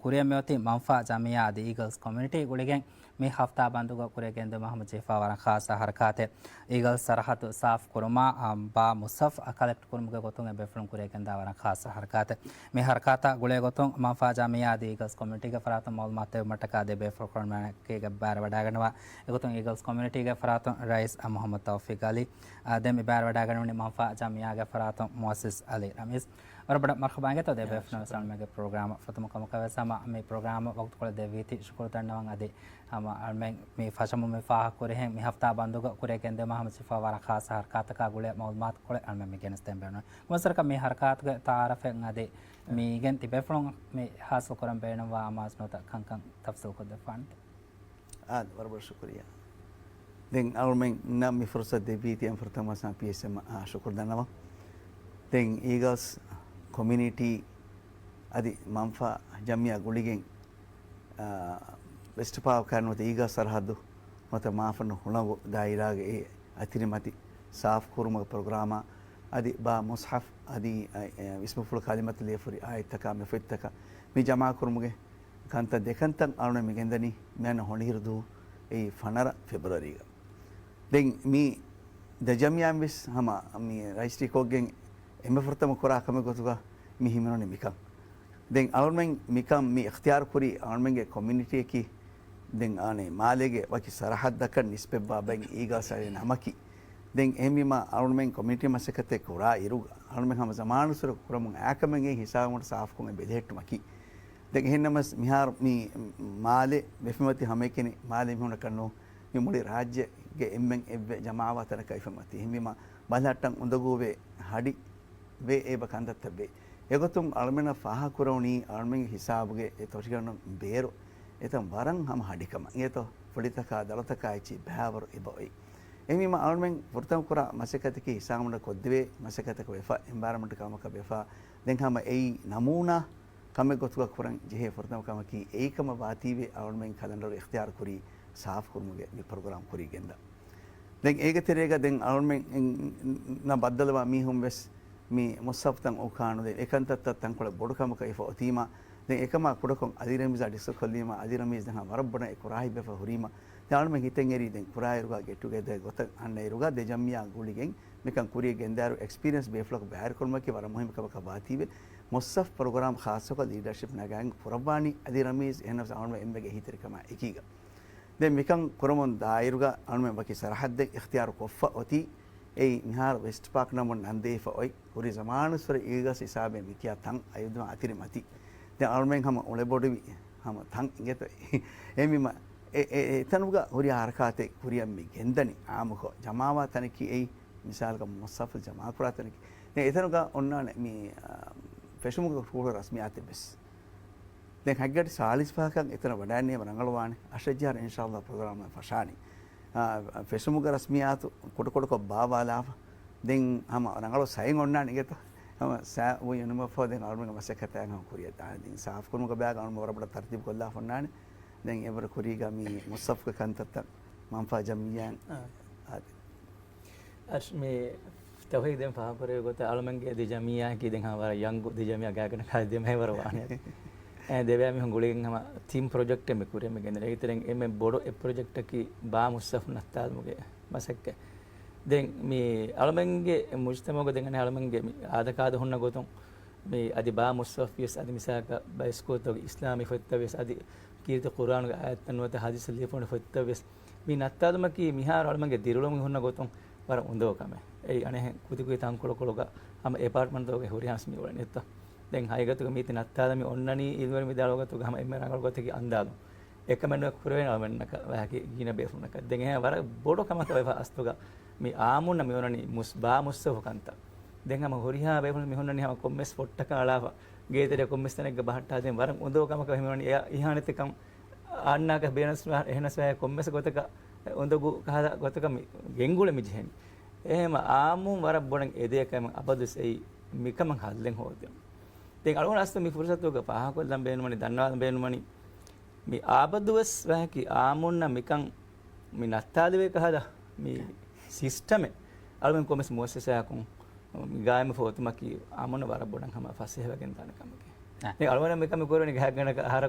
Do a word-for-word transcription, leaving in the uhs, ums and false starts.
ކުރިއަށް މިއޮތީ މަންފާ ޖަމިއްޔާ އަދި އީގަލްސް ކޮމިއުނިޓީ ގުޅިގެން މި ހަފްތާ ބަންދުގަ ކުރިއަށް ގެންދިއުމަށް ހަމަޖެހިފައި ވަރަށް ޚާއްޞަ ހަރަކާތެއް. އީގަލްސް ސަރަހައްދު ސާފު ކުރުމާ، އާ، ބާ މުޞްޙަފް ކަލެކްޓް ކުރުމުގެ ގޮތުން އެ ބޭފުޅުން ކުރިއަށް ގެންދާ ވަރަށް ޚާއްޞަ ހަރަކާތެއް. މި ހަރަކާތާ ގުޅޭ ގޮތުން މަންފާ ޖަމިއްޔާ އަދި އީގަލްސް ކޮމިއުނިޓީގެ ފަރާތުން މައުލޫމާތު ދެއްވުމަށްޓަކާ ދެ ބޭފުޅުން ކުރިއަށް ބައިވެވަޑައިގަންނަވާ. އެގޮތުން އީގަލްސް ކޮމިއުނިޓީގެ ފަރާތުން ރައީސް މުޙައްމަދު ތައުފީޤް އަލީ، އާ، ދެން މި ބައިވެވަޑައިގަންނަވަނީ މަންފާ ޖަމިއްޔާގެ ފަރާތުން މުއައްސިސް އަލީ ރަމީޒް. ވަރަށް ބޮޑަށް މަރުޙަބާ އިނގޭތޯ ދެ ބޭފުޅުން ވެސް އަޅުމެންގެ ޕްރޮގްރާމަށް. ފުރަތަމަ ކަމަކަށް ވެސް ހަމަ މި ޕްރޮގްރާމަށް ވަގުތުކޮޅެއް ދެއްވީތީ ޝުކުރު ދަންނަވަން. އަދި ހަމަ އަޅުމެން މި ފަށަމުން މި ފާހަގަކުރިހެން މި ހަފްތާ ބަންދުގަ ކުރިއަށް ގެންދިއުމަށް ހަމަޖެހިފައި ވަރަށް ޚާއްޞަ ހަރަކާތަކާ ގުޅޭ މައުލޫމާތުކޮޅެއް އަޅުމެން މި ގެނެސްދޭން ބޭނުން. ކޮންމެސްވަރަކަށް މި ހަރަކާތުގެ ތަޢާރަފެއް އަދި މީގެން ތިބޭފުޅުން މި ހާސިލް ކުރަން ބޭނުންވާ އަމާޒު ނުވަތަ ކަންކަން ތަފްސީލް ކޮށްދެއްވާނެތަ؟ އާދެ، ވަރަށް ބޮޑަށް ޝުކުރިއްޔާ. ދެން އަޅުމެންނަށް މި ފުރުޞަތު ދެއްވީތީ އެންމެ ފުރަތަމަ ވެސް ޕީއެސްއެމް އަށް ޝުކުރު ދަންނަވަން. ދެން އީގަލްސް ކޮމިއުނިޓީ އަދި މަންފާ ޖަމިއްޔާ ގުޅިގެން، އާ، ވެސްޓް ޕާކާ ނުވަތަ އީގަލްސް ސަރަހައްދު ނުވަތަ މާފަންނު ހުޅަނގު ދާއިރާގެ އެ އަތިރިމަތި ސާފު ކުރުމުގެ ޕްރޮގްރާމާ އަދި ބާ މުޞްޙަފް އަދި، އަ، އެ، ވިސްނުފުޅު ކަލިމަތު ލިޔެފަހުރި އާޔަތްތަކާ މި ފޮތްތަކަށް މި ޖަމާކުރުމުގެ ކަންތައް ދެކަންތައް އަޅުގަނޑު މި ގެންދަނީ މިއަންނަ ހޮނިހިރު ދުވަހު އެއީ ފަނަރަ ފެބްރުއަރީގަ. ދެން މި ދެ ޖަމިއްޔާއިން ވެސް ހަމަ މި ރަޖިސްޓްރީ ކޮށްގެން އެންމެ ފުރަތަމަ ކުރާ ކަމެއް ގޮތުގަ މި ހިމެނުނީ މިކަން. ދެން އަޅުގަނޑުމެން މިކަން މި އިޚްތިޔާރު ކުރީ އަޅުގަނޑުމެންގެ ކޮމިއުނިޓީއަކީ ދެން އާނެ މާލޭގެ ވަކި ސަރަހައްދަކަށް ނިސްބަތްވާ ބައެއް އީގަލްސް އަޅާ ނަމަކީ. ދެން އެހެންވީމަ އަޅުގަނޑުމެން ކޮމިއުނިޓީ މަސައްކަތެއް ކުރާ އިރުގަ އަޅުގަނޑުމެން ހަމަ ޒަމާނުއްސުރެ ކުރަމުން އައި ކަމެއް ހިސާބުން ސާފުކޮށް ބެލެހެއްޓުމަކީ. ދެން އެހެންނަމަސް މިހާރު މި މާލެ ވެފަ މިއޮތީ ހަމައެކަނި މާލެ މީހުންނަކަށް ނޫން. މި މުޅި ރާއްޖޭގެ އެންމެން އެއްވެ ޖަމާވާ ތަނަކަށް ވެފަ މިއޮތީ. އެހެންވީމަ ބަލަހައްޓަން އުނދަގޫވޭ ހަޑި ވޭ އެބަ ކަންތައްތައް ވޭ. އެގޮތުން އަޅުމެންނަށް ފާހަގަކުރެވުނީ އަޅުމެންގެ ހިސާބުގެ އެ ތޮށިގަނޑު ބޭރު އެތަން ވަރަށް ހަމަ ހަޑިކަމަށް. އިނގޭތޯ ފުޅިތަކާ ދަޅުތަކާ އެއްޗެއް ބައިވަރު އެބައޮތް. އެހެންވީމަ އަޅުމެން ފުރަތަމަ ކުރާ މަސައްކަތަކީ ހިސާބުން ކޮށްދެވޭ މަސައްކަތަކަށް ވެފަ، އެންވަޔަރަމަންޓް ކަމަކަށް ވެފަ. ދެން ހަމަ އެއީ ނަމޫނާ ކަމެއް ގޮތުގަ ކުރަން ޖެހޭ ފުރަތަމަ ކަމަކީ އެއީ ކަމަށް ވާތީވެ އަޅުމެން ކަލަންޑަރު އިޚްތިޔާރު ކުރީ ސާފު ކުރުމުގެ މި ޕްރޮގްރާމް ކުރީ ގެންދާ. ދެން އޭގެ ތެރޭގަ ދެން އަޅުމެންނަށް ބައްދަލުވާ މީހުން ވެސް މި މުޞްޙަފްތައް އުކާނުދޭ އެކަންތައްތައް ތަންކޮޅެއް ބޮޑު ކަމަކަށް ވެފަ އޮތީމަ، ދެން އެކަމާ ކުޑަކޮށް އަލީ ރަމީޒާ ޑިސްކަސް ކޮށްލީމަ، އަލީ ރަމީޒް ދެން ވަރަށް ބޮޑަށް އެ ކުރާހިތްވެފަ ހުރީމަ، ދެން އަޅުމެން ހިތެއް އެރީ ދެން ކުރާއިރުގަ ގެޓް ޓުގެދަރ ގޮތަށް އަންނައިރުގަ ދެ ޖަމިއްޔާ ގުޅިގެން މިކަން ކުރިއަށް ގެންދާއިރު އެކްސްޕީރިއަންސް ބޭފުޅަކު ބައިވެރިކުރުމަކީ ވަރަށް މުހިންމު ކަމަކަށް ވާތީވެ، މުޞްޙަފް ޕްރޮގްރާމް ޚާއްޞަކޮށް ލީޑަޝިޕް ނަގާގެން ކުރައްވާނީ އަލީ ރަމީޒް އެހެންނަމަވެސް އަޅުމެން އެންމެގެ އެހީތެރިކަމާ އެކީގަ. ދެން މިކަން ކުރަމުން ދާއިރުގަ އަޅުމެން ވަކި ސަރަހައްދެއް އިޚްތިޔާރު ކޮށްފަ އޮތީ، އެއީ މިހާރު ވެސްޓް ޕާކް ނަމުން ނަން ދެވިފަ އޮތް، ކުރީ ޒަމާނުއްސުރެ އީގަލްސް ހިސާބެއް މިކިޔާ ތަން އަޔަށް އަތިރި މަތި. ދެން އަޅުމެން ހަމަ އުޅެބޮޑުވި ހަމަ ތަން އިނގޭތޯ. އެހެންވީމަ އެ، އެ، އެ، އެތަނުގަ ހުރިހާ ހަރަކާތެއް ކުރިއަށް މި ގެންދަނީ އާއްމުކޮށް ޖަމާވާ ތަނަކީ އެއީ، މިސާލަކަށް މުޞްޙަފް ޖަމާކުރާ ތަނަކީ. ދެން އެތަނުގަ އޮންނާނެ މި، އާ، ފެށުމުގެ ކުޅަ ރަސްމިއްޔާތެއް ވެސް. ދެން ހަގީގަތު ސާޅީސް ފަހަކަށް އެތަނަށް ވަޑައިގެންނަވާ ރަނގަޅުވާނެ. އަށެއް ޖަހައިރު އިންޝާﷲ ޕްރޮގްރާމް ފަށާނީ. އާ، ފެށުމުގެ ރަސްމިއްޔާތު ކުޑަކުޑަކޮށް ބާވާލާފަ. ދެން ހަމަ ރަނގަޅު ސައިން އޮންނާނެ އިނގޭތޯ. ހަމަ ސައިން އޮތް އިނުމަށްފަހު ދެން އަޅުމެންގެ މަސައްކަތާ ހަމަ ކުރިއަށް ދާނެ. ދެން ސާފުކުރުމުގެ ބައިގަ އަޅުމެން ވަރަށް ބޮޑަށް ތަރުތީބު ކޮށްލާފަ އޮންނާނެ. ދެން އެވަރު ކުރީގަ މި މުޞްޙަފްގެ ކަންތައްތައް މަންފާ ޖަމިއްޔާއިން. އާ. އާދެ. އަށް މި ތައުހީދު ދެން ފާހަގަކުރެއްވި ގޮތަށް އަޅުމެންގެ ދެ ޖަމިއްޔާއަކީ ދެން ހަމަ ވަރަށް ޔަންގު ދެ ޖަމިއްޔާ ގާތްގަނޑަކަށް ދެ މެހެވަރު ވާނެ. އެ ދެ ބައި މީހުން ގުޅިގެން ހަމަ ތިން ޕްރޮޖެކްޓެއް މި ކުރިއަށް މި ގެންދަނީ. އޭގެ ތެރެއިން އެންމެ ބޮޑު އެއް ޕްރޮޖެކްޓަކީ ބާ މުޞްޙަފް ނައްތާލުމުގެ މަސައްކަތް. ދެން މި އަޅުމެންގެ މުޖްތަމަޢުގަ ދެން އަނެއް އަޅުމެންގެ މި އާދަކާދަ ހުންނަ ގޮތުން މި އަދި ބާ މުޞްޙަފް ވިޔަސް އަދި މިސާލަކަށް ބައިސްކޫލްތަކުގެ އިސްލާމީ ފޮތްތައް ވިޔަސް އަދި ކީރިތި ޤުރްއާނުގެ އާޔަތްތައް ނުވަތަ ޙަދީޘް ލިޔެފަ ހުންނަ ފޮތްތައް ވިޔަސް މި ނައްތާލުމަކީ މިހާރު އަޅުމެންގެ ދިރިއުޅުމުގެ ހުންނަ ގޮތުން ވަރަށް އުނދަގޫ ކަމެއް. އެއީ އަނެއްހެން ކުދިކުދި ތަންކޮޅުކޮޅުގަ ހަމަ އެޕާޓްމަންޓްތަކުގެ ހުރިހާ މީހުން އުޅެނީތޯ. ދެން ހަގީގަތުގަ މީތި ނައްތާލަން މި އޮންނަނީ އިލްމުވެރިން ވިދާޅުވި ގޮތުގަ ހަމަ އެންމެ ރަނގަޅު ގޮތަކީ އަންދާލުން. އެކަމެއް ނުވެ ކުރެވޭނެ އަޅުމެންނަކަށް ވާހަކަ ގިނަ ބޭފުޅުންނަކަށް. ދެން އެހެން ވަރަށް ބޮޑު ކަމަކަށް ވެފަ އަސްލުގަ މި އާއްމުންނަށް މި އޮންނަނީ މުސް-، ބާ މުޞްޙަފް ކަންތައް. ދެން ހަމަ ހުރިހާ ބޭފުޅުން މި ހުންނަނީ ހަމަ ކޮންމެސް ފޮށްޓަކަށް އަޅާފަ، ގޭތެރެ ކޮންމެސް ތަނެއްގަ ބަހައްޓާ ދޭން ވަރަށް އުނދަގޫ ކަމަކަށް ހަމަ މި އޮންނަނީ. އެ-، އިހާނެތިކަން އަންނާކަށް ބޭނަސް އެހެނަސް ވާހެއް ކޮންމެސް ގޮތަކަށް އުނދަގޫ ކަހަލަ ގޮތަކަށް މި ގެންގުޅެ މި ޖެހެނީ. އެހެން އާއްމުން ވަރަށް ބޮޑަށް އެދޭ ކަމެއް އަބަދުވެސް އެއީ މިކަމަށް ހައްލެއް ހޯދުން. ދެން އަޅުގަނޑު އަސްލު މި ފުރުޞަތުގަ ފާހަގަކޮށްލަން ބޭނުމަނީ، ދަންނަވާލަން ބޭނުމަނީ، މި އާބަދުވެސް ވާހަކަ އާއްމުންނަށް މިކަން މި ނައްތާލެވޭ ކަހަލަ މި ސިސްޓަމެއް އަޅުގަނޑު ކޮންމެސް މުއައްސަސާއަކުން މި ގާއިމު ފޯތުމަކީ އާއްމުންނަށް ވަރަށް ބޮޑަށް ހަމަ ފަސޭހަވެގެން ދާނެ ކަމެކޭ. އަ. ދެން އަޅުގަނޑު މިކަން މި ކުރަނީ ގާތްގަނޑަކަށް އަހަރަ